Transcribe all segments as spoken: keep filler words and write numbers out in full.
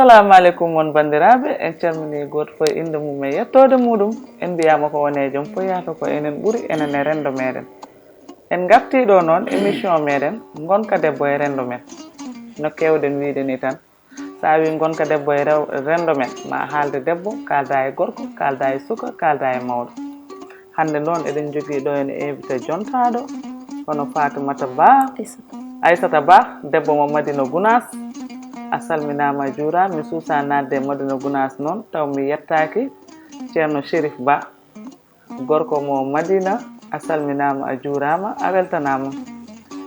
Assalamu aleykum, mon banndiraaɓe. En calminii gooto fof e innde mum e yettoode muɗum. En mbiyaama ko woni e jom fof yahata ko enen ɓuri, enen e renndo meɗen. En ngartii ɗo noon émission meɗen Ngonka debbo e renndo men. No keewɗen wiyde ni tan, so a wii Ngonka debbo e rew-, renndo men, ma a haalde debbo, kaalda e gorko, kaalda e suka, kaalda e mawɗo. Hannde noon eɗen njogii ɗo ene invité jontaaɗo, hono Fatimata Ba, Aissata Ba, debbo mo Madina Gunaas. A salminaama, a juuraama. Mi suusaa naatde e Madina Gunaas noon, taw mi yettaaki Ceerno Chérif Ba, gorko mo Madina. A salminaama, a juuraama, a weltanaama.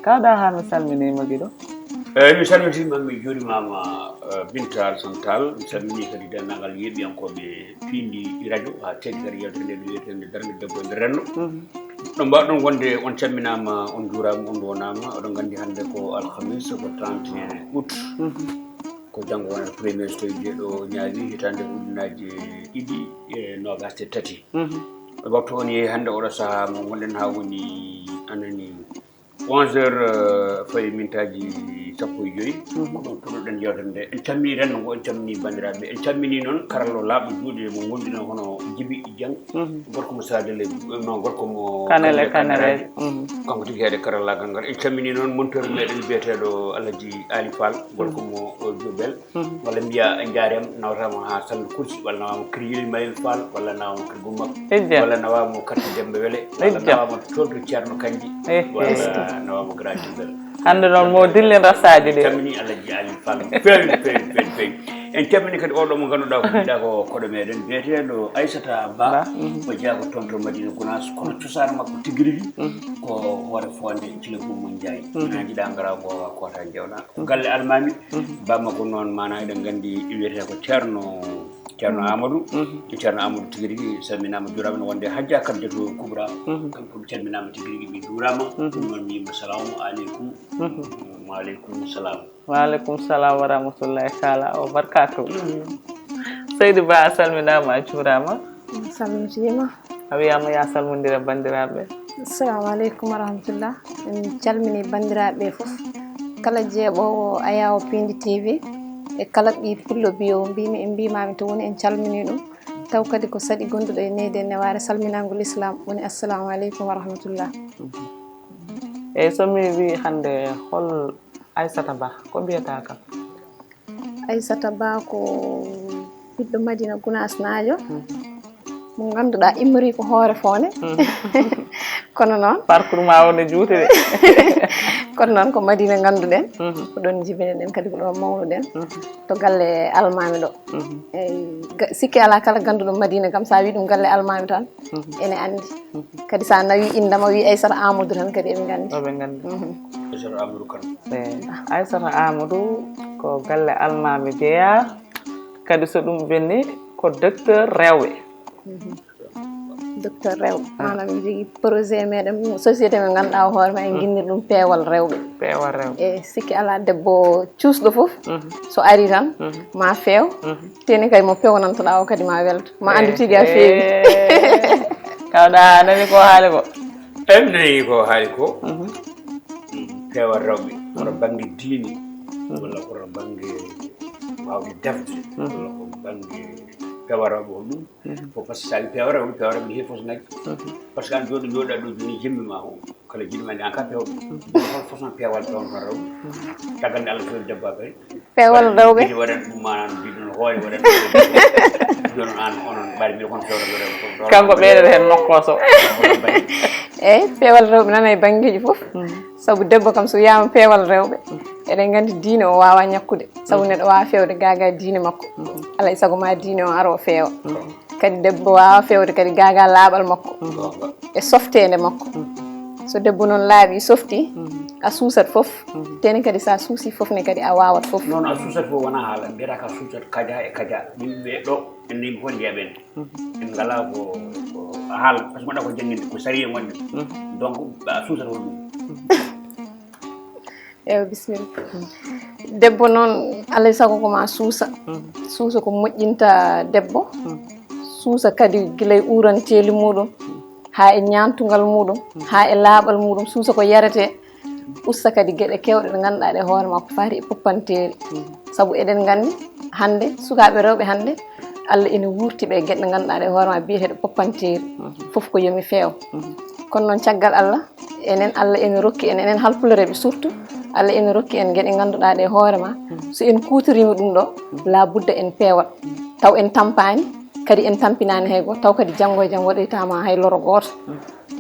Kaw Ɗaha, mi salminiima giɗo. Eeyi, mi salmitiima, mi juurimaama, eh, Binta Alassane Tall. Mi salminii kadi denndaangal yeeɓiyankooɓe piindi radio, haa teeŋti kadi yewtere nde, nde wiyetee nde Darnde Debbo e nder Renndo. No mbaawɗon wonde, on calminaama, on juuraama, on nduwanaama. Oɗon nganndi hannde ko alhamis, ko trente et un août. Ko janngo wonata premier so tawii jeeɗo ñaawi, hitaande ujunnaaji ɗiɗi e noogaas e tati. Waktu on yehi hannde oɗo sahaa mo ngonɗen haa woni anani onze heures, eh, fayi mintaaji sappo e joy. Ko ɗon puɗɗoɗen yewtere nde. En calminii renndo ngo, en calminii banndiraaɓe. En calminii noon karallo laaɓɗo juuɗe mo ngonɗina hono Jibi Dieng, gorko mo Sadio Leydi, no gorko mo Kanel e Kanel. Kanelaaji. Kanko tigi heede karallaagal ngal. En calminii noon monteur meɗen biyeteeɗo Alhaji Ali Fall, gorko mo, eh, Diourbel. Walla mbiya en njaarema, nawataama haa Sanndu Kursi, walla nawaama kadi Yili Mayel Fall, walla nawaama kadi Gumma, Ejja. Walla nawaama kadi Demba Wele, walla Ejja. Nawaama toon to Ceerno Kanji, Ehe. Walla nawaama Grand Diourbel. Hannde noon mo dillen rasaaji ɗi. Calmini Alhaji Ali Fall no feewi, no feewi, no feewi, no feewi. En calmini kadi oɗo mo ngannduɗaa ko jiiɗa ko koɗo meɗen biyeteeɗo Aissata Ba. Ba. O jeyaa ko toon to Madina Gunaas, kono cosaan makko tigi rigi ko hoore foonde Cile Gumma Njaay. Na jiɗa ngara ko wawa kota jewɗa. Ko galle almaami. Bamma ko noon, maana eɗen nganndi wiyetee ko Ceerno, Ceerno Amadou. Ceerno Amadou tigi rigi salminaama, juuraama, no wonde Hajja Kadijatu Kubra. Kanko ɗum calminaama tigi rigi, mi juuraama. Ɗum noon mi yimma salaamu aleykum. Wa aleykum salam. Wa aleykum salam wa rahmatullahi taala wa barkatu. Seydi Ba, a salminaama, a juuraama. Mi salmitiima. A wiyaama ya salmondira banndiraaɓe. Assalamu aleykum wa rahmatullah. En calmini banndiraaɓe fof. Kala jeeɓoowo Ayaawo Piindi T V e kala ɓii pullo biyo mbimi e mbimami to woni, en calmini ɗum. Taw kadi ko saɗi gonduɗo e neydi e newaare salminangol Islam woni assalamu aleykum wa rahmatullah. Eyyi, so mi wi hannde hol Aissata Ba, ko mbiyata kam? Aissata Ba ko ɓiɗɗo Madina Gunaas Naajo, mo ngannduɗaa immori ko hoore foonde. Kono noon, parcours ma o ne juuti de. Kono noon ko Madina ngannduɗen. Ko ɗon jibinoɗen kadi, ko ɗon mawnuɗen. To galle almaami ɗo. Eyyi, ga-, sikke alaa, kala gannduɗo Madina kam, so a wi ɗum galle almaami tan, ene anndi. Kadi so a nawi innde ma, wi Aissata Amadou tan, kadi eɓe nganndi. Eɓe nganndi. Aissata Amadou Kane. Eyi, Aissata Amadou ko galle almaami jeyaa. Kadi so ɗum ɓenni ko docteur rewɓe. Docteur rewɓe. Maanaam en njogii projet meɗen, société men ngannduɗaa o hoore ma, en nginnir ɗum peewal rewɓe. Peewal rewɓe. E sikke alaa, debbo cuusɗo fof, so ari tan, ma feew. Teni kay mo pewnantoɗaa o kadi ma welto. Ma anndu tigi a feewi. Kaw Ɗaha, a nani ko haali ko? Eyi, mi nani ko haali ko. Peewal rewɓe, kono bannge diine, walla kono bannge waawde defde, walla ko bannge peewal rewɓe, ko ɗum. Ko par ce que so tawi peewal rewɓe, peewal rewɓe ne heewi fos nagge. Par ce que an jooɗo, jooɗa ɗo jooni, jimmi ma o, kala jiɗɗo ma nde an ka peewɗo. Hol façon peewal peewal rewɓe? Caggal nde Allah feewni debbo kadi. Peewal rewɓe. Mbiɗo waɗan ɗum, maanaam mbiɗo no hoore waɗan ɗum. Jooni an onon mbaɗi mbiɗo kono peewal rewɓe. Kanko ɓeydata heen nokkoso. Eyyi, peewal rewɓe nana e banngeeji fof. Sabu debbo kam so wiyaama peewal rewɓe, eɗen nganndi diine o waawaa ñakkude. Sabu neɗɗo waawaa feewde gaagaa diine makko. Alaa e sago ma diine o ara o feewa. Kadi debbo waawaa feewde kadi gaagaa laaɓal makko e softeende makko. So debbo noon laaɓi, softi, a suusat fof. Teni kadi so a suusi fof ne kadi a waawat fof. Noon a suusat fof wonaa haala, mbiyata ka suusat kaja e kaja. Yimɓe ɗo, en nemi fof njeeɓen. En ngalaa ko, ko haala, par ce que mbaɗa ko jannginde, ko sariya wonde. Donc, a suusat fof ɗum. Ewa, bisimilla. Debbo noon, alaa e sago ko ma suusa. Suusa ko moƴƴinta debbo. Suusa kadi gila e uuranteeli muɗum, haa e ñaantungal muɗum, haa e laaɓal muɗum. Suusa ko yaretee. Usta kadi geɗe kewɗe ɗe ngannduɗaa ɗe hoore ma ko faati e poppanteeri. Sabu eɗen nganndi hannde, sukaaɓe rewɓe hannde, Allah ina wuurti ɓe e geɗe ɗe ngannduɗaa ɗe hoore ma biyeteeɗe poppanteeri. Fof ko yo mi feew. Kono noon caggal Allah, enen Allah ina rokki en, enen halpulereeɓe surtout, Allah ina rokki en geɗe ngannduɗaa ɗe hoore ma. So en kuutoriima ɗum ɗo, la budda en peewat. Taw en tampaani, kadi en tampinaani hay gooto, taw kadi janngo e jam waɗoytaama hay loro gooto.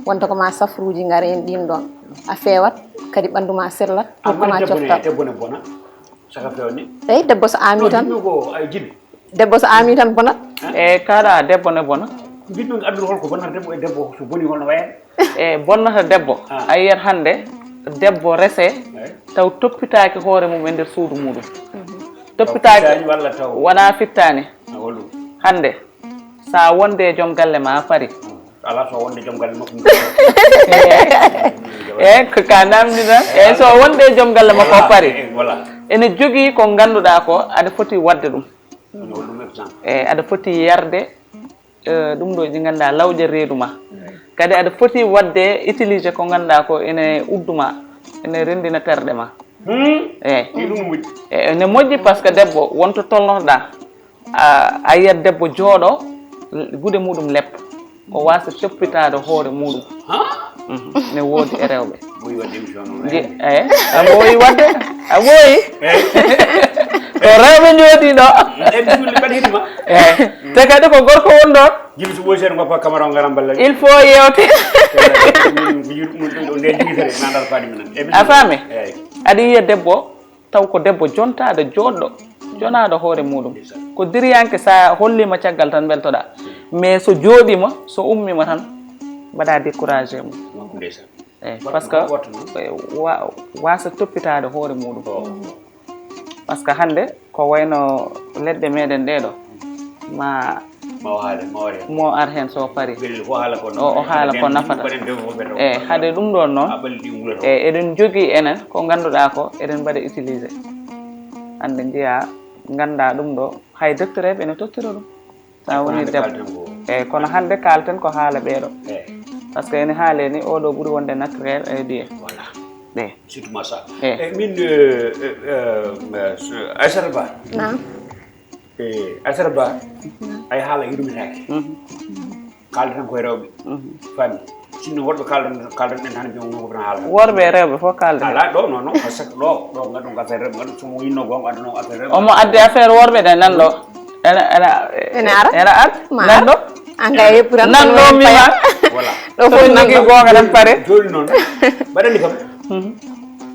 Wonta ko ma safruuji ngara en ɗiin ɗoon. A feewat, kadi ɓanndu ma sellat, pour ko ma coftal. Debbo ne bona, saka fewni. Eyi, debbo so aami tan. Ɗum ko ay jibi. Debbo so aami tan bonat. E kaɗa debbo ne bona. Mbiɗ ɗum addude holko bonata debbo e debbo so boni holno wayata. E bonnata debbo. A yiyat hannde debbo rese taw toppitaaki hoore mum e nder suudu muɗum. Toppitaaki. Wona fittaani. Hannde sa wonde e joom galle ma a pari. Ala so wonde joom galle makko. E ko ka namdi tan e so wonde e joom galle makko o pari. Ene jogii ko ngannduɗaa ko aɗa foti waɗde ɗum. E aɗa foti yarde. Ɗum ɗo ɗi ngannduɗaa lawƴa reedu ma. Kadi aɗa foti waɗde utilisé ko ngannduɗaa ko ene udduma, ene renndina terɗe ma. E ene moƴƴi par ce que debbo wonto tolnotoɗaa. A yiyat debbo jooɗo gude muɗum leppa, o wasa toppitaade hoore muɗum. Ne woodi e rewɓe. Ɓuri waɗde émission noon. Eyi, a ɓooyi waɗde, a ɓooyi. Ko rewɓe njooɗi ɗo. Eyi, te kadi ko gorko won ɗon. Jibi so ɓooyi seeɗa ngoppa caméra o ngara mballa. Il faut yewte. A faami? Aɗa yiya debbo taw ko debbo jontaaɗo jooɗɗo, jonaaɗo hoore muɗum. Ko diriyanke sa holliima caggal tan mbeltoɗaa. Mais so jooɗiima, so ummiima tan mbaɗa découragé mum. Eyi, par ce que wa- wasa toppitaade hoore muɗum. Par ce que hannde ko wayno leɗɗe meɗen ɗeɗo ma mo ar heen so pari o haala ko nafata. Eyi, hade ɗum ɗon noon. Eyi, eɗen jogii enen ko ngannduɗaa ko eɗen mbaɗa utilisé. Hannde njiya ngannda ɗum ɗo hay docteur eɓe ene tottira ɗum. Sa woni debbo. Eyi, kono hannde kalten ko haala ɓeeɗo. Par ce que ene haale ni oɗo ɓuri wonde naturel e diye. Eyi, surtout ma sa. Eyi, min Aysata Ba. Naam. Eyi, Aysata Ba. Ay haala yurmitaaki. Kalden koye rewɓe. Fami. Sinno worɓe kalden kalden ɗen tan joom noko tan haala. Worɓe e rewɓe fof kalden. Ala ɗo non non parce que ɗo ɗo ngadon affaire rewɓe ngadon somo yinno gonga aduna affaire rewɓe. Omo addi affaire worɓe ɗe nan ɗo. Ene ene ene ara ene ar ma nan ɗo. Anga e ɓuran nan ɗo mi ma. Voilà. Ɗo fof nan ɗo gonga tan pare. Joni non. Mbaɗani kam.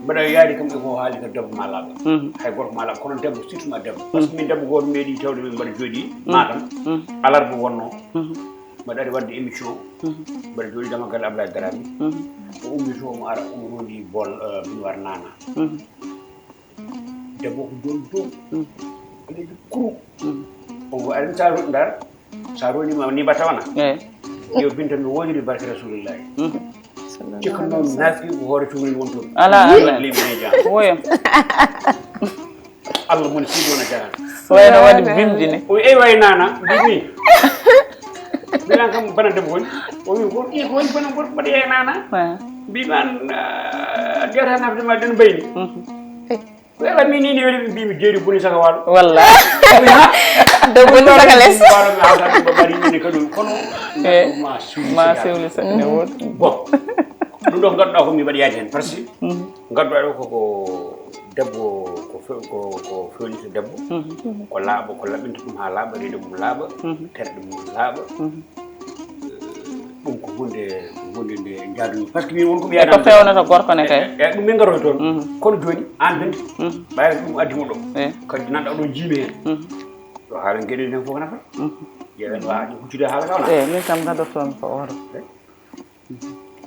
Mbaɗa yaari kam e ko haali ka debbo ma laaɓa. Hay gorko ma laaɓa kono debbo surtout ma debbo par ce que min debbo goto meeɗi tawde min mbaɗa jooɗi matam. Alarba wonno. Mbaɗa ari wadde émission. Mbaɗa jooɗi dama galle Ablaye Darami. O ummi to omo ara omo rondi bol binoir nana. Debbo ko dow dow. Ene kuru. Omo ari sa ndar. Sa ronima ni mbatta wana. Yo binta mi woniri barke rasulillahi. Cikka noon nafi ko hoore cumin won toon. Ala ala. Limi ne jam. Woyo. Allah moni sidi wona jahan. Wayno waɗi bimdini. O eyi way nana mbimi. Mbiɗan kam bana debbo woni. O wi ko ɗi ko woni bana gorko mbaɗi e nana. Mbimi an jewta nafde ma den mbayni. Wala min ni weli mbimi jeeri boni saka wal. Walla. Do boni saka les. Wala mi hawta ko bari ni kadu kono. Ma sewli sakne won. Bon. Ɗum ɗo ngannduɗaa ko mi mbaɗi yaade heen par ce que ngannduɗaa ɗo koko debbo ko fe- ko ko fewnita debbo. Ko laaɓa ko laɓɓinta ɗum haa laaɓa reedu mum laaɓa. Terɗe mum laaɓa. Ɗum ko hunde hunde nde jaadumi par ce que min won ko mi e ko yaɗa fewnata gorko ne kay. E ɗum min ngaroy toon kono jooni aan bente ɓayata ɗum addi mo ɗo. Kadi nanɗa ɗo jiimi heen. Ɗo haala geɗel nden fof nafata. Ƴeewen wawa ɗum huccude haala ka wona. E min kam gadortoon ko oto.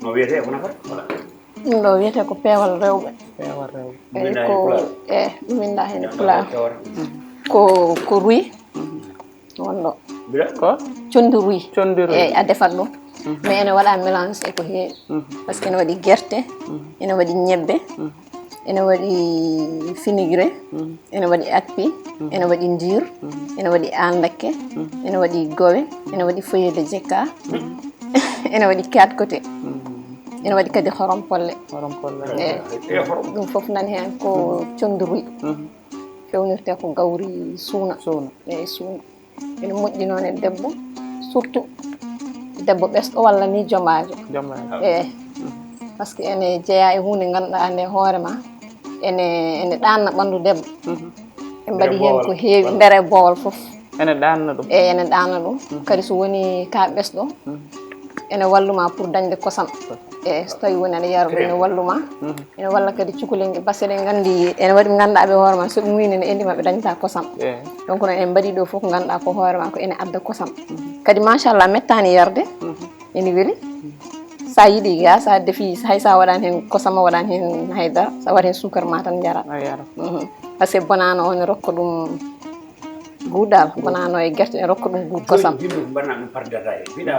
No wiyetee ko nafata? Ɗum ɗo wiyetee ko peewal rewɓe. Peewal rewɓe. Eyi ko e ɗum winda heen pulaar. Ko ko ruy wonɗo. Ko conndi ruy. Conndi ruy. Eyi a defat ɗum. Mais ene waɗa mélange e ko heewi. Par ce que ene waɗi gerte, ene waɗi ñebbe, ene waɗi finigré, ene waɗi akpi, ene waɗi ndiir, ene waɗi andakke, ene waɗi gowe, ene waɗi feuille de jecka, ene waɗi quatre côté. Ene waɗi kadi horom polle. Horom polle. Eyi. Ɗum fof nani heen ko conndi ruy. Fewnirte ko gawri suuna. Suuna. Eyi, suuna. Ene moƴƴi noon e debbo, surtout debbo ɓesɗo walla ni jomaajo. Jomaajo. Eyi. Parce que ene jeyaa e huunde ngannduɗaa nde hoore ma, ene, ene ɗaanna ɓanndu debbo. En mbaɗi heen ko heewi, nder e boowal fof. Ene ɗaanna ɗum. Eyi, ene ɗaanna ɗum. Kadi so woni ka ɓesɗo, ene walluma pour dañde kosam. Eyi, so tawi woni aɗa yara ɗum, ene walluma. Ene walla kadi cukalel ngel, parce que eɗen nganndi, ene waɗi ɓe ngannduɗaa ɓe hoore ma, so ɓe muuyni ne, ene maɓɓe dañta kosam. Eyi. Donc noon en mbaɗi ɗo fof ko ngannduɗaa ko hoore ma ko ene adda kosam. Kadi machallah, mettaani yarde. Ene weli. Sa yiɗi ga, sa defi, hay sa waɗaani heen kosam, a waɗaani heen haydara, sa waɗi heen suukar ma tan njara. A yara. Parce que bonano o ne rokka ɗum goût dal, bonano e gerte ne rokka ɗum goût kosam. Joni yimɓe ko mbaɗa ɗum par détail. Mbiɗa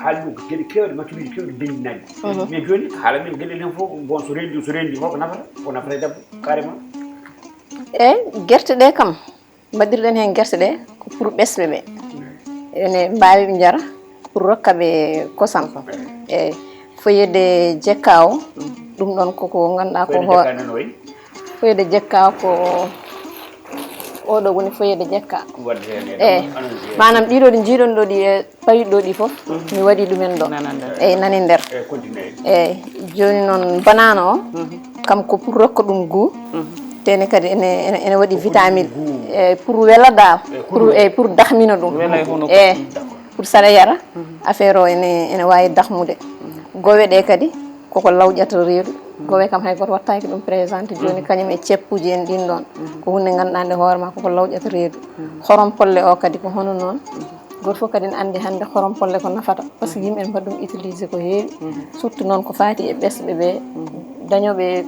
haali ɗum ko geɗe keewɗe, makkiluuji keewɗi ndenndinaaɗi. Mais joni haala men geɗe ɗen fof, bon, so rendi, so rendi fof ko nafata, ko nafata e debbo, carrément. Eyi, gerte ɗe kam, mbaɗirɗen heen gerte ɗe ko pour ɓesɓe ɓe. Ene mbaawi ɓe njara pour rokka ɓe kosam. Eyi, foyede jekka o, ɗum ɗon koko ngannduɗaa ko hoore. Foyede jekka ko, oɗo woni foyede jekka. Eyi, maanaam ɗiɗo ɗi njiiɗon ɗo ɗi e pawiɗo ɗi fof, mi waɗi ɗumen ɗo. Nana nder. Eyi, nani nder. Eyi, jooni noon banana o, kam ko pour rokka ɗum goût. Tene kadi ene, ene, ene waɗi vitamine. Eyi, pour wela dal. Pour, eyi, pour dahmina ɗum. Wela e hunuko. Eyi, pour saɗa yara, affaire o ene, ene waawi dahmude. Gowe ɗe kadi, koko lawƴata reedu. Gowe kam hay gooto wattaaki ɗum présenté jooni, kañum e ceppuuji en ɗin ɗon. Ko huunde ngannduɗaa nde hoore ma koko lawƴata reedu. Horom polle o kadi ko hono noon. Gooto fof kadi ne anndi hannde horom polle ko nafata. Parce que yimɓe ne mbaɗa ɗum utilisé ko heewi. Surtout noon ko faati e ɓesɓe ɓe, dañooɓe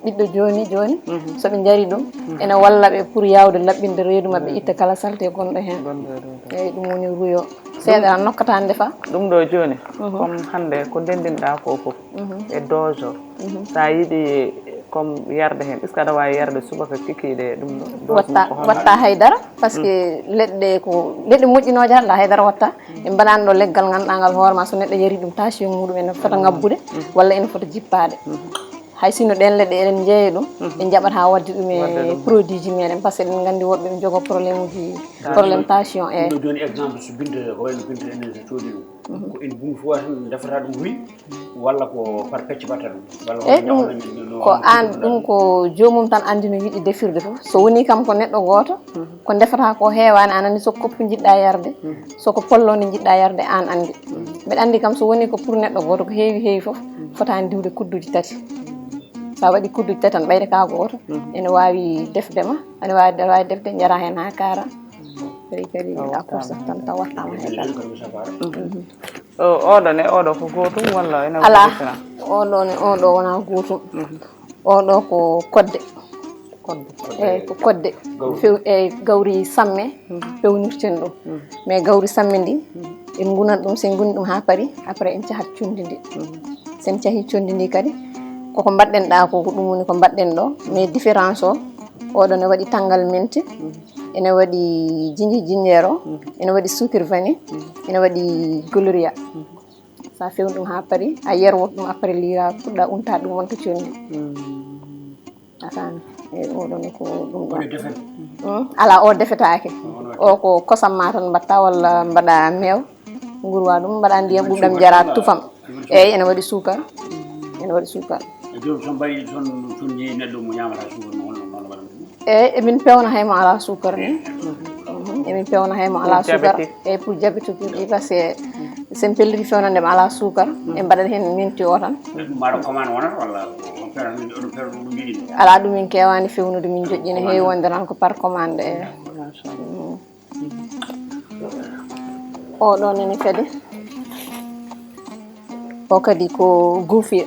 ɓiɗɗo jooni jooni. So ɓe njari ɗum, ene walla ɓe pour yaawde laɓɓinde reedu maɓɓe, itta kala salte gonɗo heen. Gonɗo e reedu. Eyi, ɗum woni ruyo. Seeɗa tan nokkata ndefa. Ɗum ɗo jooni, comme hannde ko ndenndinɗaa ko fof, e dose o. Sa yiɗi comme yarde heen, est-ce que aɗa waawi yarde subaka kikiiɗe ɗum ɗo? Dose mum ko holno? Watta haydara, parce que leɗɗe ko leɗɗe moƴƴinooje tan, la haydara watta. En mbaɗaani ɗo leggal ngannduɗaa ngal hoore ma, so neɗɗo yari ɗum, tension muɗum ene fota ngabbude, walla ene fota jippaade. Hay sinno ɗeen leɗɗe eɗen njeeya ɗum, en njaɓata waɗde ɗum e produit ji meɗen, parce que eɗen nganndi woɗɓe ɓe njogoo problème uji, problème tension. E ɗo jooni exemple, so binte, ko wayno binte enen so coodi ɗum, ko en bungi fof tan ndefata ɗum ruy, walla ko par pecce mbatta ɗum? Walla e ɗum ko an, ɗum ko joomum tan anndi no yiɗi defirde fof. So woni kam ko neɗɗo gooto, ko ndefata ko heewaani, an anndi so ko koppu njiɗɗa yarde, so ko pollo nde njiɗɗa yarde, an anndi. Mbeɗa anndi kam so woni ko pour neɗɗo gooto, ko heewi heewi fof, fotaani diwde kudduji tati. Sa waɗi kudduji tati tan, ɓeyde ka gooto, ene waawi defde ma, ene waawi, ene waawi defde, njara heen haa kaara. Kadi, kadi, a kursa tan taw wattaama heen tan. O, oɗo ne, oɗo ko gootum walla ene waɗi différence? Alaa, oɗo ne, oɗo wonaa gootum. Oɗo ko kodde. Kodde. Eyi, ko kodde. Gawri. Few-, eyi, gawri samme, fewnirten ɗum. Mais gawri samme ndi, en ngunan ɗum, so en nguni ɗum haa paari, après en cahat conndi ndi. So en cahii conndi ndi kadi, koko mbaɗɗen ɗa ko, ko ɗum woni ko mbaɗɗen ɗo. Mais différence o, oɗo ne waɗi tanngal mente, ene waɗi jinji jinjeero, ene waɗi sucre vanille, ene waɗi gloria. Sa fewni ɗum haa paari, a yerwot ɗum, après liira, puɗɗa unta ɗum wonta conndi. A faami? Eyi, oɗo ne ko ɗum ɗon. Woni defen? Hmm? Alaa, o defetaake. O ko kosam ma tan mbaɗta walla mbaɗa meew, ngurwa ɗum, mbaɗa ndiyam ɓuuɓɗam, jara tufam. Eyi, ene waɗi suukar. Ene waɗi suukar. E joom, so mbaɗi toon, toon jeyi neɗɗo mo ñaamata suukar, mo holno, holno waɗata ɗum? Eyi, emin pewna hay mo alaa suukar ni. Mhm, emin pewna hay mo alaa suukar. Diabétique. Eyi, pour diabétique uji, parce que so en pelliti fewnande mo alaa suukar, en mbaɗat heen minti o tan. Ɗum mbaɗa commande wonata walla on pewna, on pewna ɗum ɗum yiɗi? Alaa, ɗum min keewaani fewnude, min joƴƴina heewi wonde tan ko par commande, eyi. Machallah. Mm. Oɗo nene kadi. O kadi ko guufiye.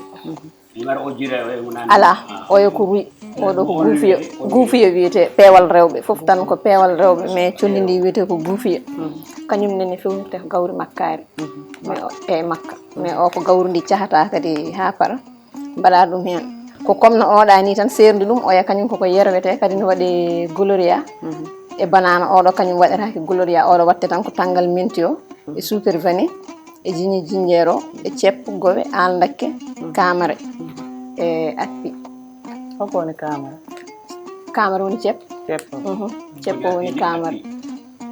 Alaa, oyo ko ruy. Oɗo ko guufiye. Guufiye wiyetee peewal rewɓe. Fof tan ko peewal rewɓe, mais conndi ndi wiyetee ko guufiye. Kañum nene fewnirte ko gawri makkaari. Mais o, e makka. Mais o ko gawri ndi cahata kadi haa para. Mbaɗa ɗum heen. Ko comme no oɗa ni tan, seerndi ɗum, oya kañum koko yerwete, kadi no waɗi gloria. E banana oɗo kañum waɗetaake gloria, oɗo watte tan ko tanngal menti o, e suukar vanille, e jiñi jinjeero, e ceppo, gowe, aldakke, kamare, e akpi. Hoko woni kamara? Kamare woni ceppo. Ceppo. Mhm. Ceppo woni kamare.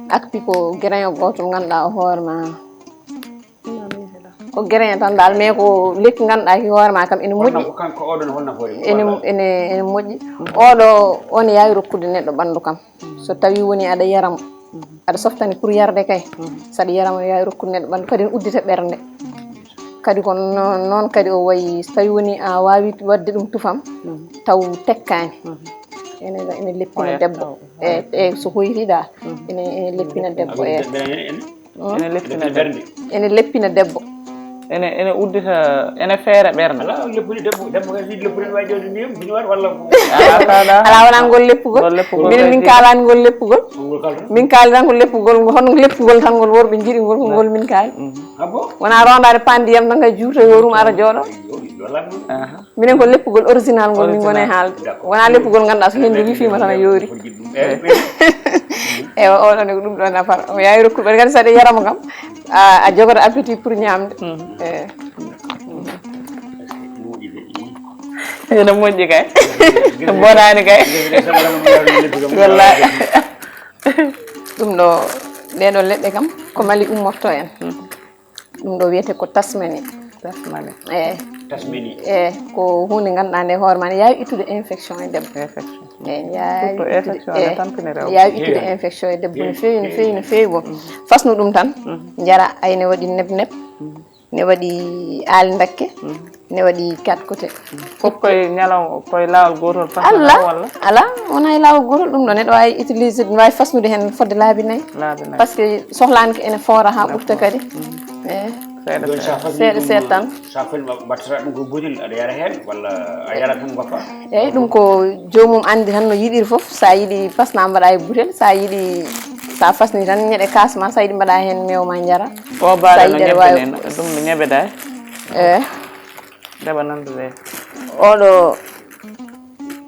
Akpi ko grain o gootol ngannduɗaa o hoore ma. Ko grain tan dal, mais ko lekki ngannduɗaa ki hoore ma kam ene moƴƴi. Ko kanko oɗon hol nafoore mum? Ene ene ene moƴƴi. Oɗo one yaawi rokkude neɗɗo ɓanndu kam. So tawi woni aɗa yaramo, aɗa softani pour yarde kay. Saɗa yaramo yaawi rokkude neɗɗo ɓanndu kadi ne uddita ɓernde. Kadi ko noon noon kadi o wayi, so tawi woni a waawi waɗde ɗum tufam, taw tekkaani. Ene ene leppina debbo. E e so hoyri dal, ene ene leppina debbo e. Ene leppina debbo. Ene leppina debbo. Ene ene uddita, ene feera ɓernde. Ala leppini debbo, debbo kay si leppini wawi ƴewde ndiyam bini waɗ walla ko Ala wona ngol leppugol. Ngol leppugol. Minen min kalani ngol leppugol. Min kaali tan ko leppugol ngol, hono leppugol tan ngol worɓe jiiɗi ngol ko ngol min kaali. Abo? Wona rondade pan ndiyam tan kay juurta yorum ara jooɗo. Wala ɗum. Aha. Minen ko leppugol original ngol min ngoni e haalde. Wona leppugol ngannduɗaa so hendu wifima tan a yoori. Eywa oɗon ko ɗum ɗo nafata. O yaawi rokkuɓe kadi saɗa yaramo kam a a jogoto appétit pour ñamde. Eywa. Ene moƴƴi kay. Bonani kay. Wallahi. Ɗum ɗo, ɗeɗo leɗɗe kam ko mali ummorto en. Ɗum ɗo wiyete ko tasmani. Tasmani. E Tasmini. E ko hunde ngannduɗaa nde hoore ma ne yaawi ittude infection e debbo. Infection. E yaawi Surtout infection ne tampini rewɓe. Yaawi ittude infection e debbo no feewi no feewi no feewi. Bon, fasnu ɗum tan. Njara ay ne waɗi neb neb, ne waɗi aali dakke, ne waɗi quatre côté. Fof koye ñalaw koye laawol gootol pasnata Allah walla? Ala wona e laawol gootol. Ɗum ɗo neɗɗo waawi utilisé, ne waawi fasnude heen fodde laabi nayi. Laabi nayi. Parce que sohlaani ko ene foora haa ɓurta kadi. E Seeɗa Joni sa seeɗa. fasni Seeɗa ɗum, seeɗa tan. Sa fasni ma mbattata ɗum ko butel aɗa yara heen walla a yara tan goppa? Eyyi ɗum ko joomum anndi tan no yiɗiri fof. Sa yiɗi pasna mbaɗa e butel, sa yiɗi sa fasni tan ñeɗe kaas ma, sa yiɗi mbaɗa heen meew ma njara. O baɗa no Sayyidu aɗa ñebbe waawi- ni ɗum no ñebeda. E Daba nandude. Oɗo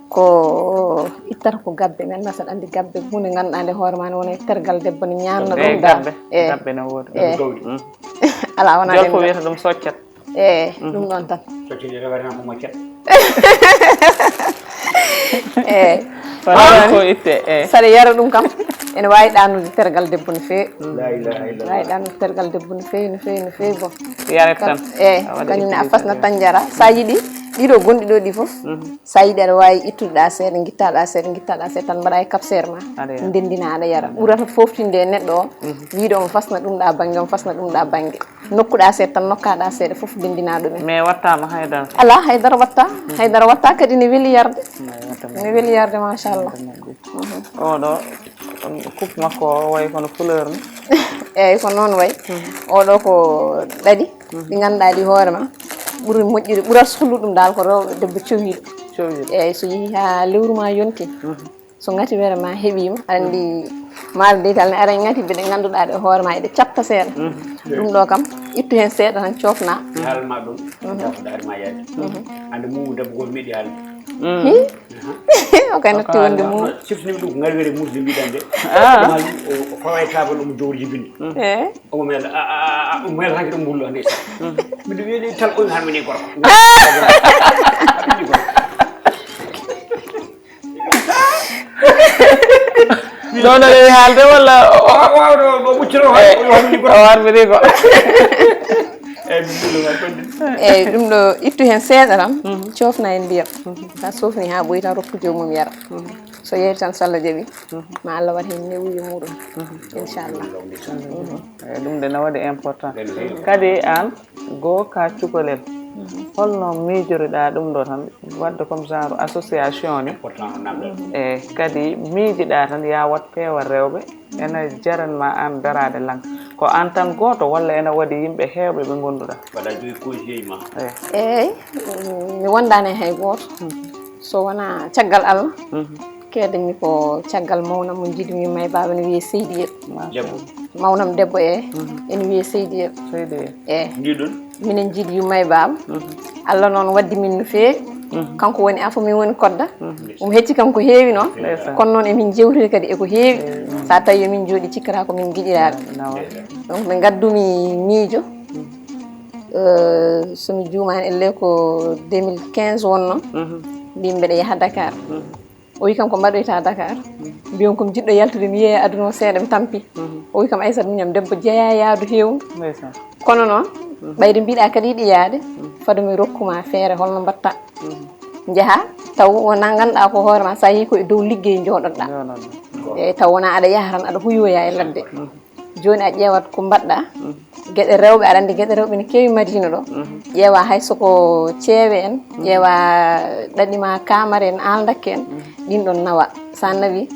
ko ittata ko gabbe, ngannduɗaa saɗa anndi gabbe hunde ngannduɗaa nde hoore ma ne wona e tergal debbo ne ñaanna E ɗum da. Gabbe. E Gabbe no woodi. E Mm. Ala wona Jolfo ɗemngal. Wiyata ɗum soccet. E ɗum ɗon tan. Soccini rewata ko moccet. E Wala ko itte e. Saɗa yara ɗum kam ene waawi ɗanude tergal debbo no feewi. La ilaha illallah. Waawi ɗanude tergal debbo no feewi no feewi no feewi. Bon, Yaret tan. E A waɗa kañum ne a utilisé fasna ɗum. Tan njara. Sa yiɗi ɗiɗo gonɗi ɗo ɗi fof, sa yiɗi aɗa waawi ittude ɗa seeɗa, gitta ɗa seeɗa, gitta ɗa seeɗa tan mbaɗa e capsère ma. Aɗa yara. Ndendina aɗa yara. Ɓurata foftinde e neɗɗo o, wiɗo omo fasna ɗum ɗa bannge, omo fasna ɗum ɗa bannge. Nokkuɗa seeɗa tan, nokkaɗa seeɗa fof ndendina ɗumen. Mais wattama haydara. Ala haydara watta. Haydara watta kadi ne weli yarde. Ne weli yarde machallah. Oɗo um, coupe makko o wayi kono fleur ni. Eyyi ko noon wayi. Oɗo ko ɗaɗi ɗi ngannduɗaa ɗi hoore ma ɓuri moƴƴude, ɓurat solu ɗum dal ko rewɓe debbo cowiɗo. Cowiɗo. Eyyi so yeehi ha lewru ma yonti, so ngati were ma heɓima, aɗa anndi maaro deytal ne ara ngati mbiɗa ngannduɗaa ɗe hoore ma eɗe catta seeɗa. Ɗum ɗo kam ittu heen seeɗa tan cofna. Haalma ɗum. Dafuɗa adma yaade. Ande mum debbo goto meɗi haalde. Hi. O kay natti wonde mum. Siftinimi ɗum ko ngarwere musde mbiɗan de. Ɗum hali o fawa e tabal omo jowri jibinde. E Omo mela a a a omo mela hanke ɗum mbullo nde. Miɗo wiyani tal omi han mini gorko. Nono rewi haalde walla? Wawɗo ɗo ɓuccoro han omi han mini O gorko. Warmini ko. Eyyi mbullo ma gonɗi. Eyyi ɗum ɗo ittu heen seeɗa tan. Cofna e ndiyam. Sa sofni ha ɓoyi tan rokku joomum yara. So yeeri tan so Allah jaɓi ma Allah waɗ heen newuyo muɗum. Inchallah. Eyyi ɗum de no waɗi important. Kadi an goo ka cukalel, holno miijotoɗa ɗum ɗo tan wadde comme genre association ni? E kadi miijiɗa tan ya wat peewal rewɓe ene jaranma an darade lang? Ko an tan gooto walla ene waɗi yimɓe heewɓe ɓe gonduɗa? Waɗa joyi conseil ma. Eyyi mi wondani hay gooto. So wona caggal Allah. Keedami ko caggal mawnam mo jiidumi may baaba no wiye Seydi El. Mawnam debbo e ene wiye Seydi El. Seydi El. E ndiɗon. Minen jiidi yumma e baaba. Allah noon waddi min no feewi. Kanko woni afo, min woni kodda. Omo hecci kam ko heewi noon. Kono noon emin jewtiri kadi eko heewi. Sa tawi emin jooɗi cikkata ko min giƴiraaɓe. Donc ɓe ngaddumi miijo. So mi juumaani, elle ko deux mille quinze wonno, mbimi mbeɗa yaha Dakar. O wi kam ko mbaɗoyta Dakar. Mbiyam ko mi jiɗɗo yaltude, mi yeeya aduna o seeɗa, mi tampi. O wi kam, Aysata, miñam debbo jeyaa yaadu heewu. Kono noon, ɓayde mbiɗa kadi yiɗi yaade, fado mi rokkuma feere holno mbatta. Njaha taw wona ngannduɗa ko hoore ma, sa yehi ko e dow liggey jooɗoɗa. Eyyi, taw wona aɗa yaha tan aɗa huyoya e ladde. Joni a ƴeewat ko mbaɗɗa. Geɗe rewɓe, aɗa andi geɗe rewɓe ne keewi Madina ɗo. Ƴeewa hay soko ceewe en, ƴeewa ɗaɗima kamare en, aldakke en, ɗin ɗon nawa. Sa nawi,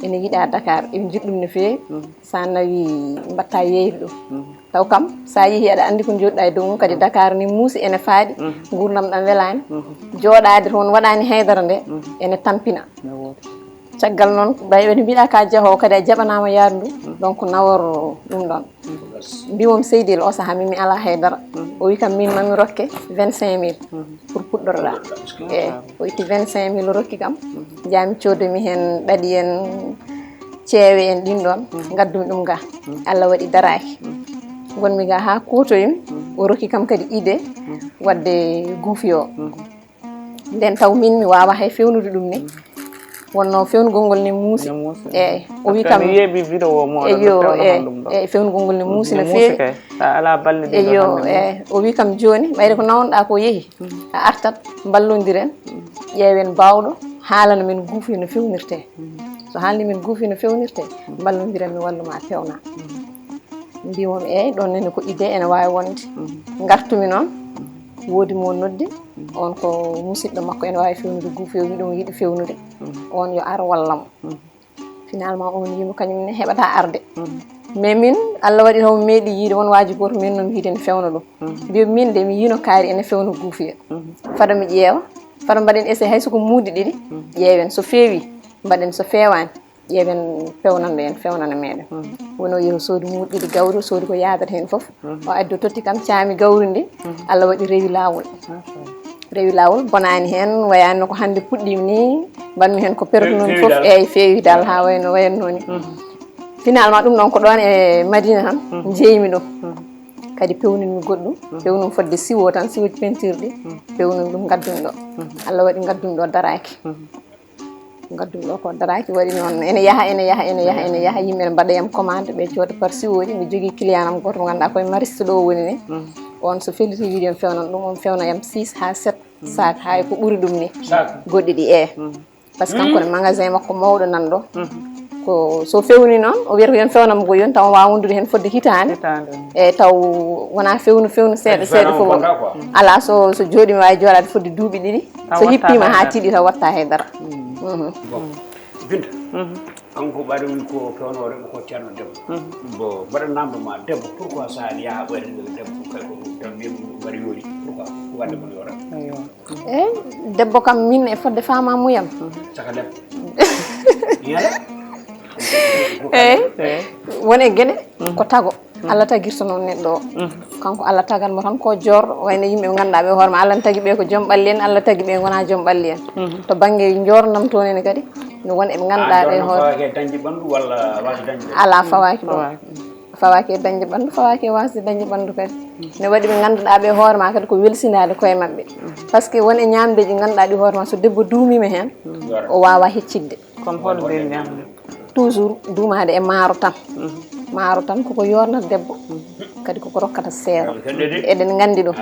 ene yiɗa Dakar, ene jiɗɗum no feewi. Sa nawi, mbatta yeeyde ɗum. Taw kam sa yeehi aɗa andi ko joɗɗa e dow mum, kadi Dakar ni muusi, ene faaɗi. Ngurdam ɗam welani. Jooɗaade toon waɗani haydara nde, ene tampina. Caggal noon, ɓay ɓe mbiɗa ka jahoowo kadi a jaɓanaama yaadu ndu, donc nawor ɗum ɗon. Mbiwom Seydil o saha min mi ala haydara. O wi kam min mami rokke vingt-cinq mille pour puɗɗoroɗa. Eyi, o itti vingt-cinq mille o rokki kam. Jami coodumi heen ɗaɗi en, ceewe en ɗin ɗon, ngaddumi ɗum ga. Allah waɗi daraaki. Ngonmi ga ha kuutoymi, o rokki kam kadi idée wadde guufi o. Nden taw min mi wawa hay fewnude ɗum ni. Wonno fewnugol ngol ne muusi. Ne muusi. Eyi, o wi kam mi yeeɓi vidéo mo eyo, eyi, fewnugol ngol ne muusi no feewi. Kay sa ala balle ɗiɗo eyo, hande muusi. Eyi, o wi kam joni ɓayde ko nawnoɗa ko yeehi, a artat mballodiren, ƴeewen bawɗo haalana min guufi no fewnirte. So haalni min guufi no fewnirte, mballodiren mi walluma pewna. Mbimomi, eyyi, ɗon nene ko idée ene wawi wonde. Ngartumi noon, woodi mo noddi, on ko musidɗo makko, ene wawi fewnude guufi o, wiɗum yiɗi fewnude. On yo ar wallamo. Finalement on yimo kañum ne heɓata arde. Mais min, Allah waɗi homo meeɗi yiide won waaji goto min noon yiide ne fewna ɗum. Mbiyo min de mi yino kaari ene fewna guufi o. Fada mi ƴeewa, fada mbaɗen essai hay soko muudi ɗiɗi, ƴeewen so feewi, mbaɗen so feewani. Ƴeewen pewnande en, fewnana meɗen. Woni o yehi o soodi muudi ɗiɗi gawri, o soodi ko yaadata heen fof. O addi o totti kam caami gawri ndi. Allah waɗi rewi laawol. Rewi laawol bonaani heen, wayaani no ko hannde puɗɗiimi ni, mbaɗmi heen ko perdu noon fof, eyi feewi dal haa wayno wayanno ni. Finalement ɗum ɗon ko ɗon e Madina tan njeeymi ɗum. Kadi pewnumi goɗɗum, pewnumi fodde siwo tan, siwoji peinture ɗi, pewnumi ɗum ngaddumi ɗo. Allah waɗi ngaddumi ɗo daraaki. Ngaddumi ɗo ko daraaki, waɗi noon ene yaha, ene yaha, ene yaha, ene yaha, yimɓe ne mbaɗa yam commande, ɓe cooda par siwoji. Mi jogii client am gooto mo ngannduɗaa koye mariste ɗo woni ni. On so felliti wiide mi fewnan ɗum, on fewna yam six ha sept sac, hay ko ɓuri ɗum ni. Goɗɗi ɗi, e par ce que kanko ne magasin makko mawɗo nan ɗo. Ko so fewni noon, o wiyata ko yon fewnam ko yon, taw on waawa wondude heen fodde hitaande. E taw wona fewnu, fewnu seeɗa seeɗa fof. Ala so, so jooɗi mi waawi jooɗaade fodde duuɓi ɗiɗi. So hippiima haa tiiɗi taw watta hay dara. Bon, Binta, kanko ɓaade woni ko pewnooɗo ɓe ko Ceerno Debbo. Bon, mbaɗa namdo ma debbo, pourquoi sa yaha ɓoyde debbo kay ko tan mbiya mbaɗa yoori, pourquoi? Wadde kono yoora. Eyi, debbo kam min e fodde faamamuyam. Saka debbo. Yala. Eyi, won e geɗe ko tago. Allah tagirta noon neɗɗo o. Kanko Allah tagan mo tan ko joorɗo, wayno yimɓe ɓe ngannduɗaa ɓe hoore ma, Allah ne tagi ɓe ko joom ɓalli en, Allah tagi ɓe ngona joom ɓalli en. To bannge joornam toon ene kadi, no won eɓe ngannduɗaa ɓe hoore. Fawake dañde ɓanndu walla wasde dañde? Ala, fawaki ɗo. Fawaki e dañde ɓanndu, fawaki e wasde dañde ɓanndu kadi. Ne waɗi ɓe ngannduɗaa ɓe hoore ma kadi ko welsinaade koye maɓɓe. Par ce que won e ñaamdeeji ngannduɗaa ɗi hoore ma, so debbo duumiima heen, o waawa heccidde. Kono holɓe ñaamde? Toujours duumaade e maaro tan. Maaro tan koko yoornata debbo, kadi koko rokkata seero. Eɗen nganndi ɗum.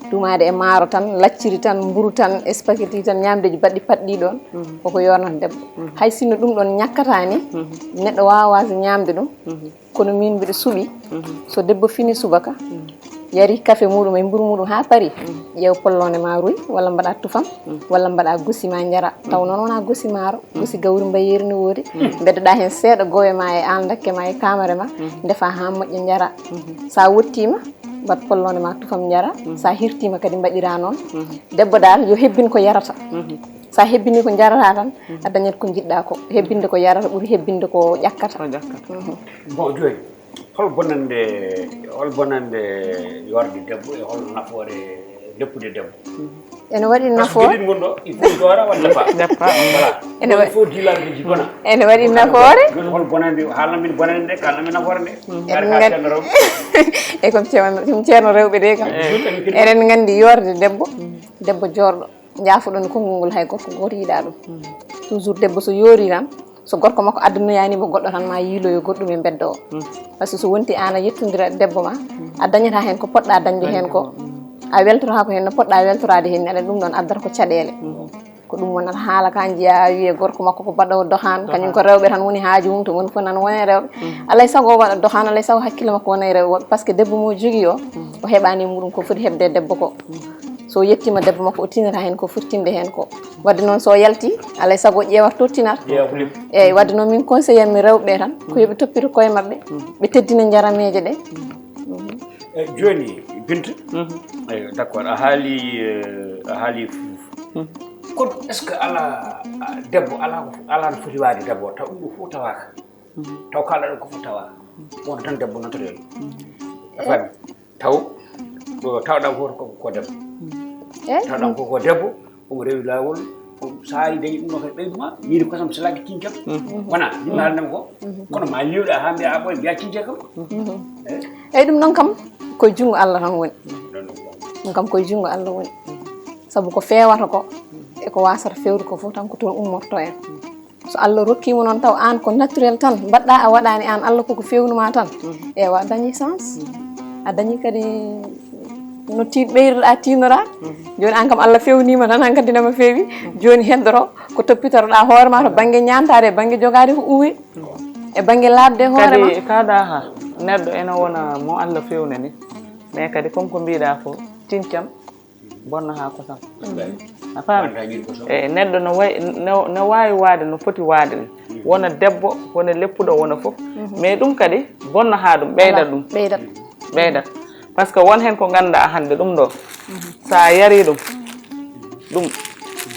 Duumaade e maaro tan, lacciri tan, mburu tan, spaghetti tan, ñaamdeeji baɗɗi paɗɗi ɗoon, koko yoornata debbo. Hay sinno ɗum ɗoon ñakkata ni, neɗɗo waawa wasde ñaamde ɗum. Kono min mbiɗa suɓi, so debbo fini subaka, yari kafe muɗum e mburu muɗum haa pari, ƴeew polloonde ma ruy, walla mbaɗa tufam, walla mbaɗa gosi ma njara. Taw noon wona gosi maaro, gosi gawri mbayeeri ne woodi. Mbeddoɗa heen seeɗa goowe ma e aldakke ma e kaamare ma, ndefa haa moƴƴa njara. Sa wottiima, mbaɗ polloonde ma tufam njara. Sa hirtiima kadi mbaɗira noon. Debbo dal yo hebbin ko yarata. Sa hebbini ko jarata tan, a dañat ko njiɗɗa ko. Hebbinde ko yarata ɓuri hebbinde ko ƴakkata. Ko ƴakkata. Bon, jooni, hol bonannde, hol bonannde yoorde debbo e hol nafoore Deppude debbo. Ene waɗi nafoore. Geɗin gonɗo, il faut doora walla pas. Deppa. Voilà. Ene waɗi fof dilaɓeji bona. Ene waɗi nafoore. Joni hol bonande, haalna min bonande nde, haalna min nafoore nde. Ngari ka ceerno rewɓe. E comme ceerno, ɗum ceerno rewɓe de kam. Enen nganndi yoorde debbo, debbo joorɗo. Njaafuɗon konngol ngol, hay gorko gooto yiɗaa ɗum. Toujours debbo so yoori tan, so gorko makko addunoyaani mo goɗɗo tan ma yiiloyo goɗɗum e mbedda o. Parce que so wonti aan a yettondira debbo ma, a dañata heen ko poɗɗa dañde heen ko. A weltotaako heen no poɗɗa weltoraade heen, aɗa ɗum ɗoon addata ko caɗeele. Ko ɗum wonata haala ka njiya wiye gorko makko ko baɗɗo doxaan, kañum ko rewɓe tan woni haaju mum, to woni fof nan wone rewɓe. Alay sago o waɗa doxaan, alay sago hakkille makko wona e rewɓe woɓɓe, parce que debbo mo jogii o, o heɓaani e muɗum ko foti heɓde e debbo ko. So yettiima debbo makko, o tinata heen ko foti tinde heen ko. Wadde noon so yalti, alay sago ƴeewata to tinata. Eyyi, wadde noon min conseil mi rewɓe tan, ko yoɓe toppito koye maɓɓe, ɓe teddina jarameeje ɗe. E jooni Binta, eyi, d' accord, a haali, eh, a haali fof. Kono est ce que ala, ah, debbo ala ko, ala no foti waade d' abord, taw ɗum ɗo fof tawaaka. Taw kalɗa ɗo ko fof tawaaka. Wonta tan debbo naturel. A faami? Taw ɗo tawɗa ko, ko, ko debbo. Tawɗa ko, ko debbo, omo rewi laawol. Ɗum so ari dañi ɗum ɗo kadi ɓeydu ma yiide kosam salade kiñcam. Wona yimɓe haalnama ko. Kono ma liwɗa ha mbiya a ɓooy mbiya kiñce kam. Eyyi, ɗum ɗon kam koye junngo Allah tan woni. Ɗum kam koye junngo Allah woni. Sabu ko feewata ko e ko wasata feewde ko fof tan ko toon ummorto en. So Allah rokkima noon taw aan ko naturel tan mbaɗɗa, a waɗani aan, Allah koko fewnuma tan, ewa a dañi chance. A dañi kadi no ti ɓeyroɗa tinora. Joni an kam Allah fewnima tan, hankadi nama fewi. Joni heddoro ko toppitoroɗa hoorema to banggue ñamtade, e banggue jogade ko uwi, e banggue labde hoorema. Kadi kaɗa ha neɗɗo ene wona mo Allah fewnani, mais kadi comme ko mbiɗa ko tiñcam bonna ha kosam. A faami? Eyi, neɗɗo no way no, no wawi waade no foti waade ni, wona debbo, wona leppuɗo, wona fof. Mais ɗum kadi bonna ha ɗum ɓeydat ɗum. Ɓeydat. Ɓeydat. Par ce que won hen ko ganduɗa hande ɗum ɗo, sa yari ɗum, ɗum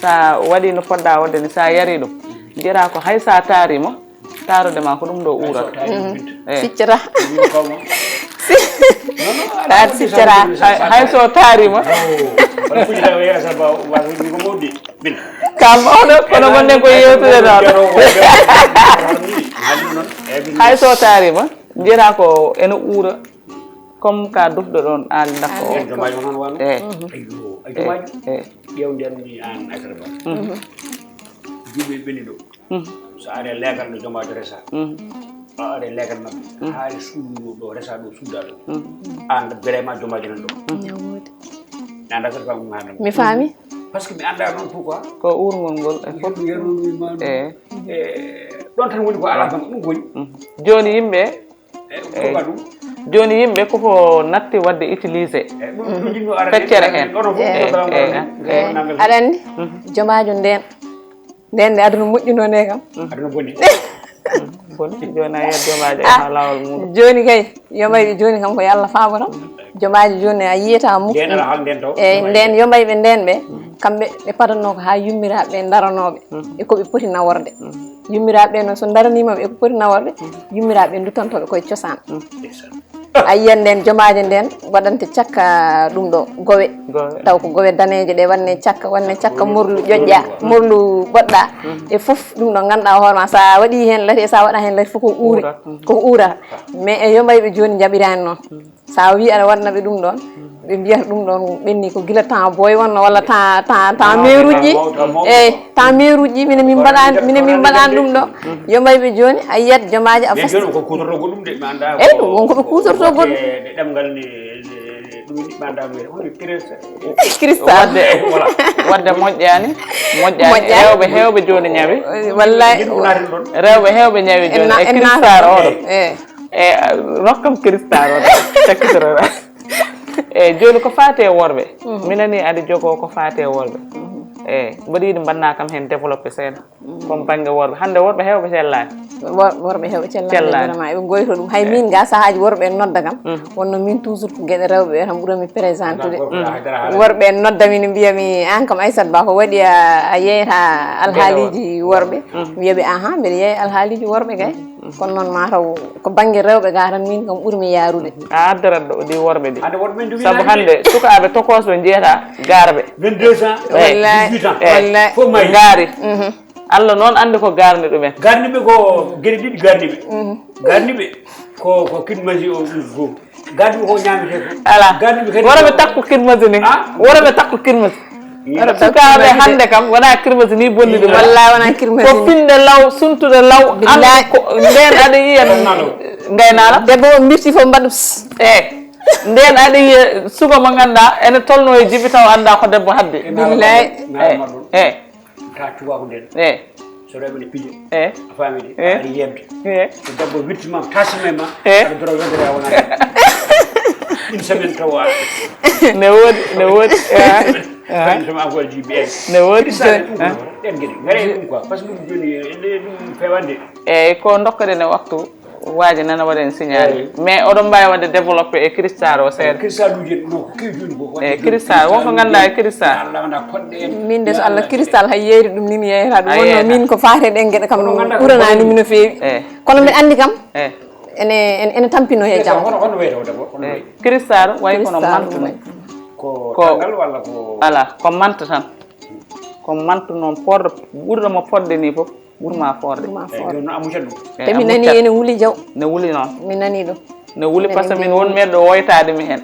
sa waɗi no poɗɗa wadde ni, sa yari ɗum, jera ko hay sa taarima, taarode ma ko ɗum ɗo uurata. Eyi. Siccata. Taar siccata. Hay, hay so taarima. Kam oɗo kono gonɗen ko yewtude noon. Hay so taarima, jera ko ene uura. Comme ka dufɗo ɗon an dakko o. Eyi. Eyi. Ƴeew nden ni an Aysata Ba. Juuɓe ɓenni ɗo. So are leegal no jomaajo resa. A are leegal maɓɓe. Haali suudu ɗo resa ɗo sudda ɗo. An vraiment jomaajo nan ɗo. An Aysata Ba ɗum haala. Mi faami. Parce que mi anda noon pourquoi. Ko uurngol ngol e fof. Yeru yeru ma. Eyi. Ɗon tan woni ko ala kam ɗum woni. Joni yimɓe joni yimɓe koko natti wadde utilisé feccere hen. Aɗa andi jomajo nden nden nde aduna moƴƴuno nde kam. Boni joni a yiyat jomajo e ha lawol muɗum. Joni kay yo ɓayɓe joni kam ko yo Allah faboto. Jomajo joni a yiyata mum. Eyyi nden yo ɓayɓe nden ɓe kamɓe ɓe padanno ko ha yummiraɓe ɓe daranoɓe e koɓe poti naworde. Yummiraɓe ɓe noon so daranima ɓe eko poti naworde, yummiraɓe ɓe duttantoɓe koye cosaan. A yiyat nden jomaje nden waɗante cakka ɗum ɗo gowe. Taw ko gowe daneje ɗe wanne cakka wanne cakka morlu ƴoƴƴa morlu ɓoɗɗa. E foof ɗum ɗo ganduɗa hoorema sa waɗi hen lati e sa waɗa hen lati foof ko uuri. Koko uurata. Mais e yo mbayɓe joni jaɓirani noon. Sa wi aɗa waɗana ɓe ɗum ɗon ɓe mbiyata ɗum ɗon ɓenni ko gila temps boy wonno walla temps temps temps meruji. Eyyi temps meruji minen min mbaɗani minen min mbaɗani ɗum ɗo. Yo mbayɓe joni a yiyat jomaji a fas. Eyyi ɗum won koɓe kutorto goɗɗum. Cristal. Wadde moƴƴani. Moƴƴani rewɓe hewɓe joni ñawi. Wallay. Rewɓe hewɓe ñawi joni e cristal oɗo. E rokkam cristal o cakkitoro. E joni ko fate worɓe. Minani aɗa jogo ko fate worɓe. E mbaɗa yiɗi mbanna kam hen développé seeɗa. Comme banggue worɓe hande worɓe hewɓe cellani. Worɓe hewɓe cellani vraiment eɓe goyto ɗum hay min ga sahaji worɓe en nodda kam. Wonno min toujours ko gueɗe rewɓe ɓe tan ɓuurami présentude. Worɓe en nodda min mbiyami an kam Aissata Ba ko waɗi a yeyata alhaaliji worɓe. Wiyaɓe ahan mbeɗa yeeya alhaaliji worɓe kay. Kono noon mataw ko bannge rewɓe ga tan, min kam ɓurmi yaarude. A addarat ɗo ɗi worɓe ɗi. Hande woɗɓe men jogi Sabu hande sukaaɓe tokosɓe jeeyata garɓe. Vingt-deux ans, Wallaay. dix-huit ans. Eh, Wallaay. Fof mayi. Ngaari. Allah noon andi ko garni ɗumen. Garniɓe ko gere ɗiɗi garniɓe. Garniɓe ko ko kidmasi o ɗum goo. Garniɓe ko ñaamete ko. Ala. Garniɓe kadi Wora ɓe ko- takko kirmasi ni. Ah? Wora ɓe takko kirmasi. Wora ɓe takko Sukaaɓe kirmasi de. Hande kam wona kirmasi ni bonni ɗum. Wallaay wona kirmasi Ko ni. Finde law, suntude law. Billaay. Andi ko nden aɗa yiya. Ngaynala. Debbo o mbirti fof mbaɗu ps. E nden aɗa yiya suka mo ganduɗa ene tolno e jibi taw anda ko debbo hadde. Billaay. E. Ta tubaako nden. E. So rewɓe ne pija. E. A faami de. Eh. Aɗa yiyamde. E. So debbo wirtima tasima ma. Eh. Aɗa doro wondere a wona. Une semaine taw a. Ne woodi, ne woodi. E. Une semaine encore jibi en. Ne woodi. Sare ɗum ko ɗen gede. Ngare ɗum quoi. Parce que ɗum joni ende ɗum fewande. Eyyi, ko dokkoɗen e waktu. Waaji nana waɗen signalé. Eyyi. Mais oɗon mbawi waɗde développé e cristal o seeɗa. Cristal uji no ko kewi joni ko. E cristal wonko ganduɗa e cristal. Allah wona koɗɗe en. Min de so Allah cristal hay yeeyde ɗum ni mi yeeyata ɗum. Wonno min ko faate ɗen geɗe kam ɓuranani mi no feewi. Kono mbiɗa andi kam ene ene tampino he jam. Hono hono weyde o debbo hono weyde. Cristal wayi kono mantu ni. Ko tangal walla ko. Ala ko manta tan. Ko mantu noon poddo ɓurɗo mo fodde ni fof. Ɓurma foorde. Ɓurma foorde. Jooni no amuja ɗum. Te mi nani ene wuli jaw. Ne wuli noon. Mi nani ɗum. Ne wuli par ce que min won meɗɗo woytaade mi heen.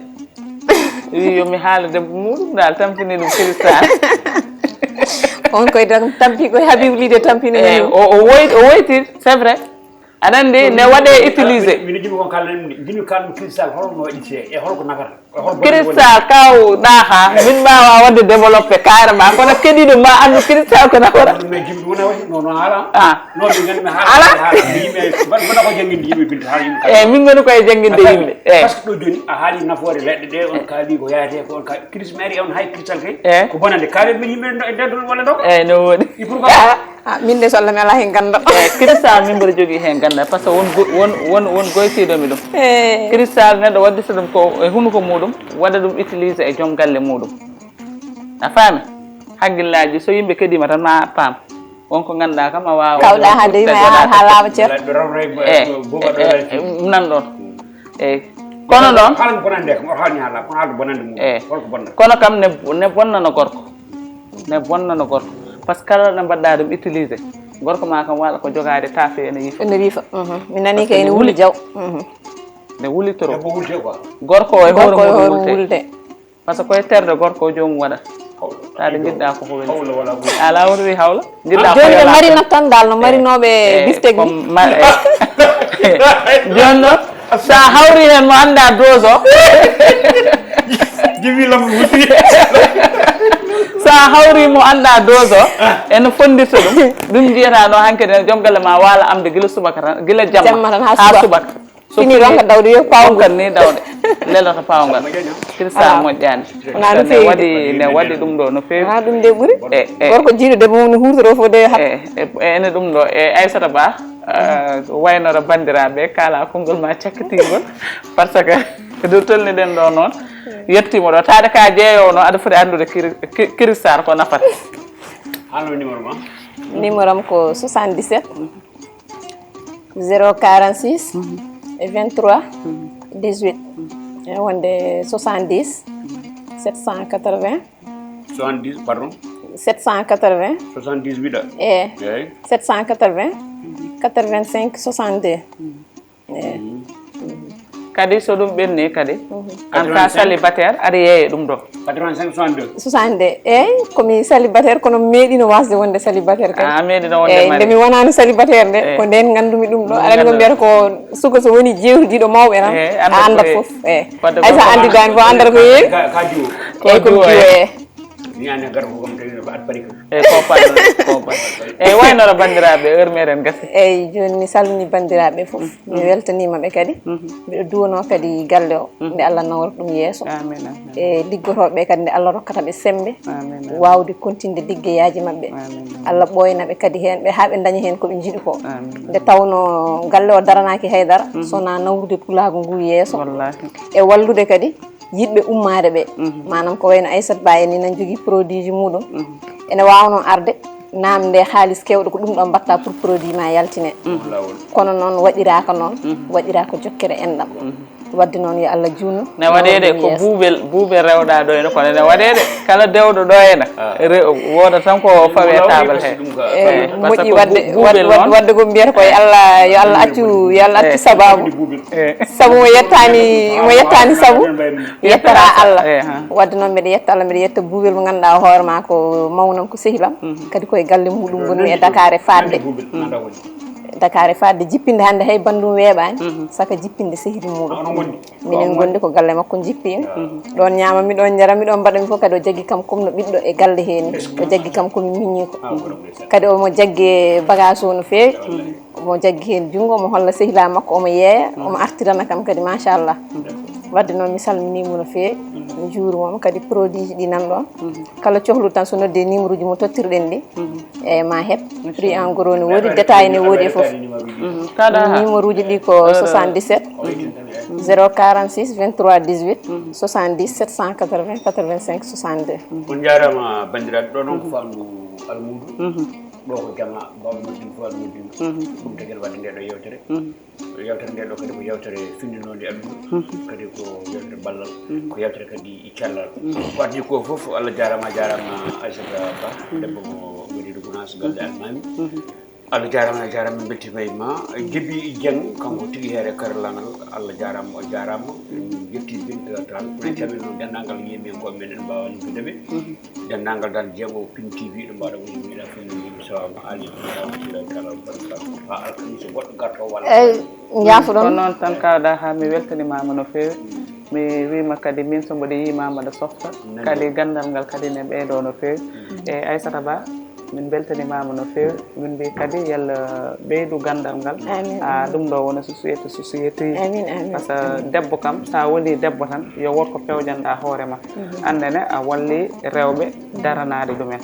Wi yo mi haala debbo muɗum dal tampini ɗum cristal. On koye tan tampi koye Habib Lide tampini. O woyti o woyti c'est vrai. Aɗa anndi ne waɗe utilisé. Mino jiɗmi kon kalna ɗum de jiɗmi kalna cristal holno waɗirte e holko nafata. Cristal kaw ɗaha min mbawa wadde développé carrément kono keɗiɗo ma andu cristal ko nafata. Eyi min ngoni koye jannginde yimɓe. Eyi. Par ce que ɗo joni a haali nafoore leɗɗe ɗe on kaali ko yahate ko on kaali cristal mari on hay cristal kay. Eyi. Ko bonande kaalen min yimɓe e nder ɗon walla ɗo. Eyi no woɗi. Et pourquoi? Ah, min de so Allah mi ala hen ganda. Eyi cristal min mboɗo jogui hen ganda par ce que won won won won goytiɗomi ɗum. Eyi cristal neɗɗo waddita ɗum ko e hunuko muɗum waɗa ɗum utilisé e joom galle muɗum. A faami? Haqqillaji so yimɓe keɗima tan ma paam. Wonko ganduɗa kam a wawa. Tawɗa ha deyma yaha ha laaɓa ceer. Nan ɗon. Eyi kono noon. Haalde bonande kam oto haalni haala kono haalde bonande mum. Eyi holko bonnata? Kono kam ne ne bonnana gorko. Ne bonnana gorko. Par ce que kala ne mbaɗɗa ɗum utilisé. Gorko ma kam waɗa ko jogaade tafe ene yifa. Ene yifa. Mi nani kay ene wuli jaw. Ne wuli trop. Gorko o e hoore mum wulde. Par ce que koye terde gorko o joomum waɗata. Taade jiɗɗa koko weli. Ala woto wi hawla. Jiɗɗa joni ɓe marina tan dal no marinoɓe biftek ni. Joni noon sa hawri hen mo anda dose o. Jibi lam wuti. Sa hawri mo anda dose o. Ene fondirta ɗum. Ɗum jiyata ɗo hankkadi ne joom galle ma waala amde gila subaka tan gila jamma ha subaka. Fini ronka dawde yo pawgal ni dawde. Lelata pawgal. Cristal moƴƴani. Wona no feewi. Waɗi ne waɗi ɗum ɗo no feewi. Wona ɗum de ɓuri. Gorko jiiɗo debbo mum no hurtoro fof de hap. Ene ɗum ɗo e Aissata Ba. Waynora bandiraɓe kala konngol ma cakkitingol. Par ce que ɗo tolniɗen ɗo noon. Yettimo ɗo taade ka jeeyowo noon aɗa foti anndude cristal ko nafata. Haalno numéro ma? Numéro am ko soixante-dix-sept. Zéro quarante-six, vingt-trois, dix-huit. E wonde soixante-dix, sept cent quatre-vingts. Soixante-dix, pardon. Sept cent quatre-vingts. Soixante-dix-huit. E. Sept cent quatre-vingts, quatre-vingt-cinq, soixante-deux. Kadi so ɗum ɓenni kadi. An ka célibataire aɗa yeeye ɗum ɗo. Soixante-deux. Eyyi komi célibataire kono mi meeɗino wasde wonde célibataire kadi. A meeɗino wonde. Eyyi nde mi wonani célibataire nde ko nden gandumi ɗum ɗo aɗa andi ko mbiyata ko suka so woni jewtidiɗo mawɓe tan a andat foof. Eyyi hay sa andidani fof andata ko yeewi. Eyyi komi jiwo. Eyyi ñaane garko kam tawi no ko at bari kam. Eyyi ko pat ko pat. Eyyi waynora bandiraɓe heure meɗen gasi. Eyyi joni mi salmini bandiraɓe foof. Mi weltanimaɓe kadi. Mbiɗo duwano kadi galle o nde Allah nawata ɗum yeeso. E liggotoɓe kadi nde Allah rokkata ɓe sembe wawde continde liggeyaji mabɓe. Allah ɓooyna ɓe kadi hen ɓe ha ɓe daña hen koɓe jiiɗi ko. Nde tawno galle o daranaki haydara sona nawrude pulagu ngu yeeso. E wallude kadi yiɗɓe ummaade ɓe. Manam ko wayno Aissata Ba en ni nan jogui produit ji muɗum. Ene wawno arde Naamnde, haalis keewɗo ko ɗum ɗon mbaɗta pour produit ma yaltine. Kono noon waɗiraaka noon, waɗiraaka jokkere enɗam. Wadde noon yo Allah juutnu. Ne waɗeede ko buubel buubel rewɗa ɗo ene kono ne waɗeede kala dewɗo ɗo ene wooda tan ko fawe taabal he. Moƴƴi wadde wadde ko mbiyata koye Allah yo Allah accu yo Allah accu sababu. Sabu mo yettaani mo yettaani sabu yettata Allah. Wadde noon mbeɗa yetta Allah mbeɗa yetta buubel mo ngannduɗaa hoore ma ko mawnam ko sehilam. Kadi koye galle muɗum woni e Dakar e fadde. Dakar e fadde jippinde hannde hay banndum weeɓaani saka jippinde sehdi muɗum. Minen gondi ko galle makko jippimi. Ɗon ñaamami ɗon njarami ɗon mbaɗami fof kadi o jaggi kam comme no ɓiɗɗo e galle heni o jaggi kam komi miñiko. Kadi omo jaggi bagage o no feewi. Omo jaggi heen junngo omo holla sehilaa makko omo yeeya omo artirana kam kadi machallah. Wadde noon mi salminiima no feewi. Mi juurimooma kadi produit ji ɗi nan ɗoon. Kala cohluɗo tan so noddii numéro uji mo tottirɗen ɗi. Eeyi ma heɓ. Prix en gros ne woodi détail ne woodi e fof. Numéro uji ɗi ko soixante-dix-sept zéro quarante-six vingt-trois dix-huit soixante-dix sept cent quatre-vingts quatre-vingt-cinq soixante-deux. On njaaraama banndiraaɓe ɗo noon ko faandu almuudu. Ɗo ko jama bawɗo noddin fo almuudu. Ɗum tagel wadde nde ɗo yewtere. Yewtere nde ɗo kadi ko yewtere findinode aduna. Kadi ko yewtere ballal ko yewtere kadi cellal. Ko addi ko fof Allah jarama jarama Aissata Ba debbo mo wonide gunas galle almami. Allah jarama jarama min beltima e ma. Jibi Dieng kanko tigi here karallagal. Allah jarama o jarama. Min jetti binta tan min calmini noon denndangal yimi en ko men en mbawa liggude ɓe. Denndaangal dal jeego Pin T V ɗo mbaɗa woni mi rafini mi sawama ali mi rawa mi sila kala barka ha alkamisa goɗɗo garto walla. Eyi jaafuɗon. Ko noon tan kawɗa ha mi weltanimama no feewi. Mi wima kadi min so mboɗo yima mbaɗa softa kadi gandal ngal kadi ne ɓeydo no feewi. E Aissata Ba min beltanimama no feewi. Min mbi kadi yalla ɓeydu gandal ngal. Amin. Ɗum ɗo wona société société. Amin amin. Par ce que debbo kam sa woni debbo tan yo wot ko pewjanɗa hoore ma. Annene a walli rewɓe daranaade ɗumen.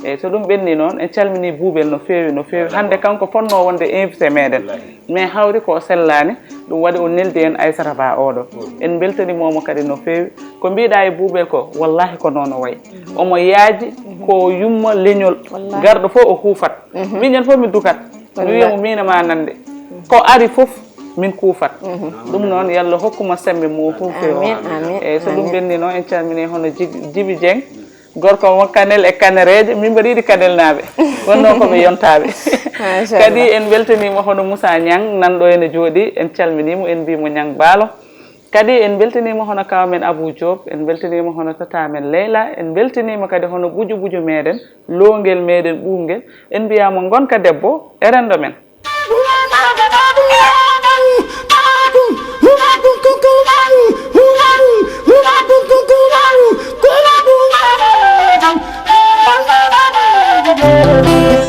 Eyi so ɗum ɓenni noon en calmini buubel no feewi no feewi hannde kanko fotno wonde invité meɗen. Mais hawri ko sellani. Ɗum waɗi o neldi en Aissata Ba oɗo. En beltanimomo kadi no feewi. Ko mbiɗa e buubel ko wallahi ko noon o wayi. Omo yaaji ko yumma leñol. Garɗo fof o huufat. Miñen fof mi dukat. Mi wiya mo mina ma nande. Ko ari fof min kuufat. Ɗum noon yallah hokkuma sembe mo huufi o. Eyi so ɗum ɓenni noon en calmini hono Jibi Dieng. Gorko mo kanel e kanereeje min mbaɗa yiɗi kanelnaaɓe. Wonno ko ɓe yontaaɓe. Kadi en mbeltaniima hono Moussa Niang nan ɗo ene jooɗi en calminiimo en mbiimo Niang Baalo. Kadi en mbeltaniima hono kaaw men Abou Diop en mbeltaniima hono tata men Leyla en mbeltaniima kadi hono ɓuju ɓuju meeɗen loowngel meeɗen ɓuuɓngel en mbiyaamo ngonka debbo e renndo men.